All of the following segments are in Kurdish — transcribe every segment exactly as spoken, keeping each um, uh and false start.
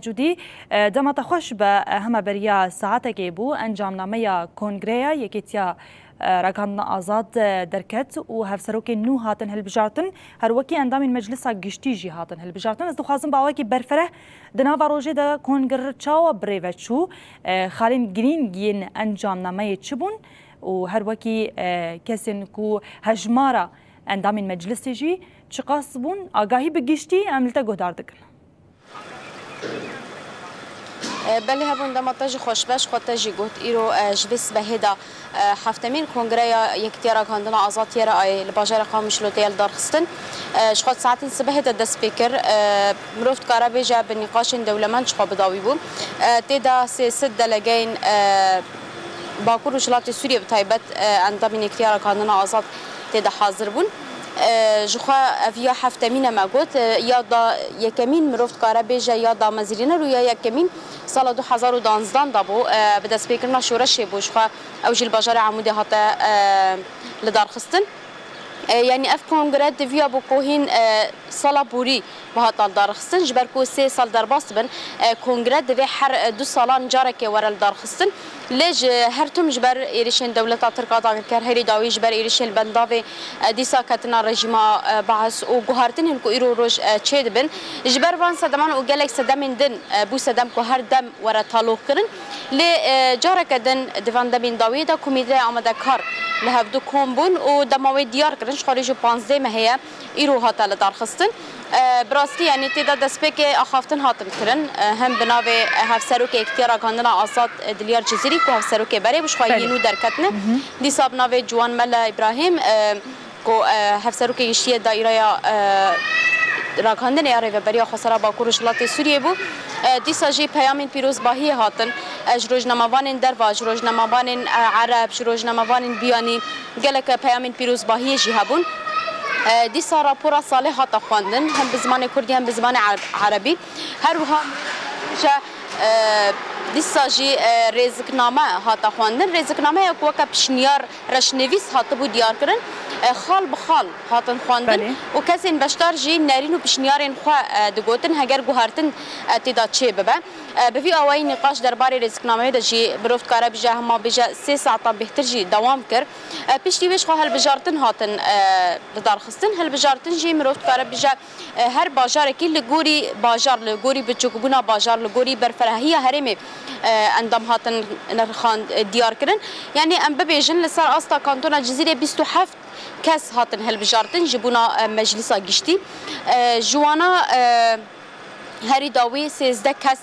Cûdî, e, dema te xweş be, e, hema beriya saetekê bû, encamnameya Kongreya Yekîtiya, e, Ragihandina Azad, e, derket û hevserokên nû hatin hilbijartin, her wekî endamên Meclisa Giştî jî hatin hilbijartin. Ez dixwazim bi awayekî berfireh di nava rojê de kongre çawa bi rê ve çû, e, xalên girîng yên encamnameyê çi bûn û her wekî, e, kesên ku hejmara endamên Meclisê jî çiqas bûn, agahî bi giştî em li te guhdar dikin. E, belê hebûn, dema te jî xweş be, ji xwe te jî got. Îro, e, ji vê sibehê de, e, heftemîn Kongreya Yekîtiya Ragihandina Azad Y R A'yê li bajarê Qamişlo tê ya lidarxistin. E, ji xwe saetên sibehê de dest pê kir. E, mirov dikare bêje bi nîqaşên dewlemend ji xwe bi dawî bû. E, tê de sê sed delegeyên, e, Bakur Rojhilatê Sûriyê bi taybet, e, endamên Yekîtiya Ragihandina Azad tê de hazir bûn. E, ji xwe ev ya heftemîn e me got, e, ya da yekemîn mirov dikare bêje ya damezirîne rû ya yekemîn sala du hezar û danzdan de bû, e, bi destpêkirina şoreşê bû. Ji xwe ew jî li bajarê Amûdê hate, e, lidarxistin. E, yanî ev kongre diviya bû ku hîn, e, sala borî bihata lidarxistin, ji ber ku sê sal derbas dibin, e, kongre divê her, e, du salan carekê were lidarxistin. Lê ji her tim ji ber êrişên dewleta Tirk a dagirker, herî dawî ji ber êrişên li bendavê, e, dîsa ketina rejîma, e, Baas û guhartinên ku îro roj, e, çêdibin, ji ber van sedeman û gelek sedemên din, e, bû sedem ku her dem were taloqkirin. Lê, e, careke din di van demên dawiyê de komîteya amadekar li hevdu kom bûn û dema wê diyar kirin, ji xwe rê ji panzdeh mehê ye, îro hate lidarxistin. E, bi rastî, yanî tê de destpêkê axaftin hatin kirin, e, hem bi navê, e, Hevserokê Yekîtiya Ragihandina Azad, e, Dilyar Cizîrî ku hevserokê berê bû, ji xwe yê nû derketine. Dîsa bi navê Ciwan Mela Îbrahîm, e, ku, e, Hevserokê Giştî yê Daîreya, e, Ragihandinê ya Rêveberiya Xwesera Bakur Rojhilatê Sûriyê bû. E, dîsa jî peyamên pîrozbahiyê hatin, e, ji rojnamevanên derva, ji rojnamevanên, e, ereb, ji rojnamevanên biyanî gelek peyamên pîrozbahiyê jî hebûn. E, dîsa rapora Salê hate xwendin, hem bi zimanê kurdî hem bi zimanê er-, erebî. Her wiha ji, e, dîsa jî, e, rêzikname hate xwendin. Rêziknameya ku weke pişniyar reşnivîs hatibû diyarkirin, e, xal bi xal hatin xwendin Belê. û kesên beşdar jî nerîn û pişniyarên xwe, e, digotin, heger guhertin, e, tê de çê bibe. E, bi vî awayî nîqaş derbarê rêziknameyê de jî mirov dikare bije, hema bêje sê saetan bêhtir jî dewam kir. E, piştî wê ji xwe hilbijartin hatin, e, lidarxistin. Hilbijartin jî mirov dikare bije, e, her bajarekî li gorî bajar, li gorî biçûkbûna bajar, li gorî berfirahiya herêmê, e, endam hatin nirxand, e, diyar kirin. Yanî em bibêjin li ser asta kantona Cizîrê bîst û heft kes hatin hilbijartin ji bona, e, Meclisa Giştî. E, ji wana, e, herî dawî sêzdeh kes,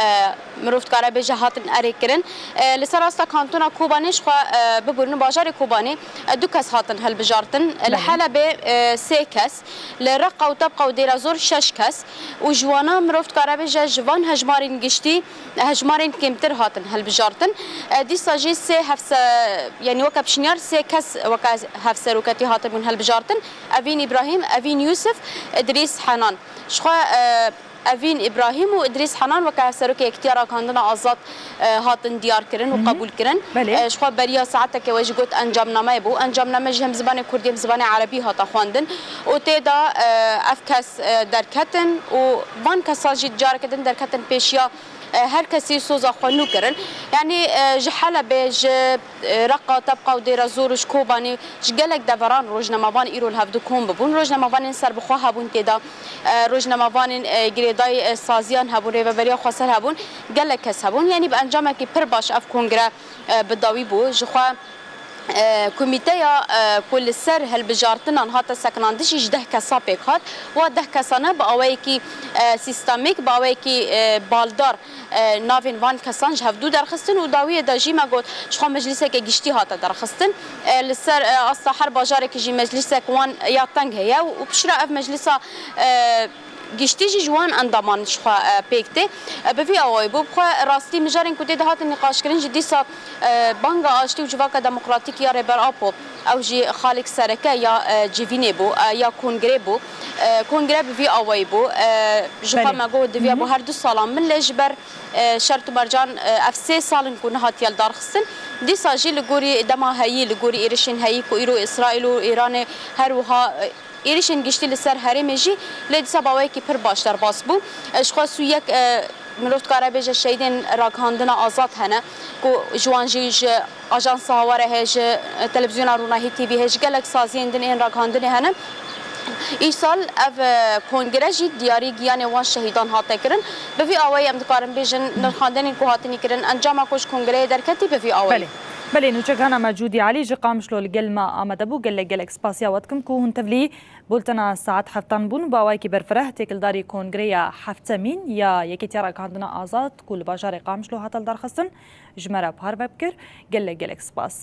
e, mirov dikare bêje hatin erê kirin. E, li ser asta kantona Kobanê ji xwe, e, biborin bajarê Kobanê, e, du kes hatin hilbijartin. Li Belê. Helebê, e, sê kes, li Reqa û Tebqa û Dêra Zor şeş kes û ji wana mirov dikare bêje ji van hejmarên giştî hejmarên kêmtir hatin hilbijartin. E, dîsa jî sê hevse-, yanî weke pişniyar sê kes weke hevseroketî hatibûn hilbijartin. Evîn Îbrahîm, Evîn Yûsif, Idrîs Henan. Ji xwe, e, Evîn Îbrahîm û Idrîs Henan weke Hevserokê Yekîtiya Ragihandina Azad, e, hatin diyar kirin û Hı hı. qebûl kirin. Belê. E, ji xwe beriya saetekê we jî got encamnameyê bû. Encamname jî hem zimanê kurdî hem zimanê erebî hate xwendin. Û tê de, e, ev kes, e, derketin û van kesan jî careke din derketin pêşiya, e, her kesî soza xwe nû kirin. Yanî, e, ji Helebê, ji, e, Reqa, Tebqa û Dêra Zor û ji Kobanê, ji gelek deveran rojnamevan îro li hevdu kom bibûn. Rojnamevanên serbixwe hebûn tê de, e, rojnamevanên, e, girêdayî, e, saziyan hebûn, rêveberiya xweser hebûn, gelek kes hebûn. Yanî bi encamekî pir baş ev kongre, e, bi dawî bû. Ji xwe, e, komîteya, e, ku li ser hilbijartinan hate sekinandin jî ji deh kesa pêk hat. Wa deh kesane bi awayekî, e, sîstemîk, bi awayekî, e, baldar, e, navên van kesan ji hevdu derxistin û dawiyê de jî me got, ji xwe meclîseke giştî hate derxistin. E, li ser, e, asta her bajarekî jî meclîsek wan ya teng heye û piştre ev meclîsa, e, giştî jî ji wan endaman ji xwe, e, pêk tê. E, bi vî awayî bû. Bi xwe rastî mijarên ku tê de hatin nîqaşkirin jî dîsa, e, banga aştî û civaka demokratîk ya Rêber Apo, ew jî xalek sereke ya, e, civînê bû, e, ya kongrê bû. E, kongre bi vî awayî bû. E, ji xwe Belê. me got diviya Hı hı. bû her du salan bin lê ji ber, e, şert û mercan, e, ev sê sal in ku nehatiye lidarxistin. Dîsa jî li gorî dema heyî, li gorî êrişên heyî ku îro Îsraîl û Îranê her wiha, e, êrişên giştî li ser herêmê jî lê dîsa bi awayekî pir baş derbas bû. E, ji xwe sûyek, e, Mirov dikare bêje şehîdên ragihandina azad hene ku ji wan jî ji Ajansa Haware heye, ji Televîzyona Ronahî T V heye, ji gelek saziyên din ên ragihandinê hene. Îsal ev, e, kongre jî diyarî giyanê wan şehîdan hate kirin. Bi vî awayî em dikarin bêjin nirxandinên ku hatinî kirin, encama ku ji kongreyê derketî bi vî awayî. Belê. Belê, nûçegihana me Cûdî Elî ji Qamişlo li gel me amade bû. Gelek gelek spasiya we dikim ku hûn tevlî bultena saet heftan bûn. Bi awayekî berfireh têkildarî kongreya heftemîn ya Yekîtiya Ragihandina Azad ku li bajarê Qamişlo hate lidarxistin, ji me re parve bikir. Gelek gelek spas.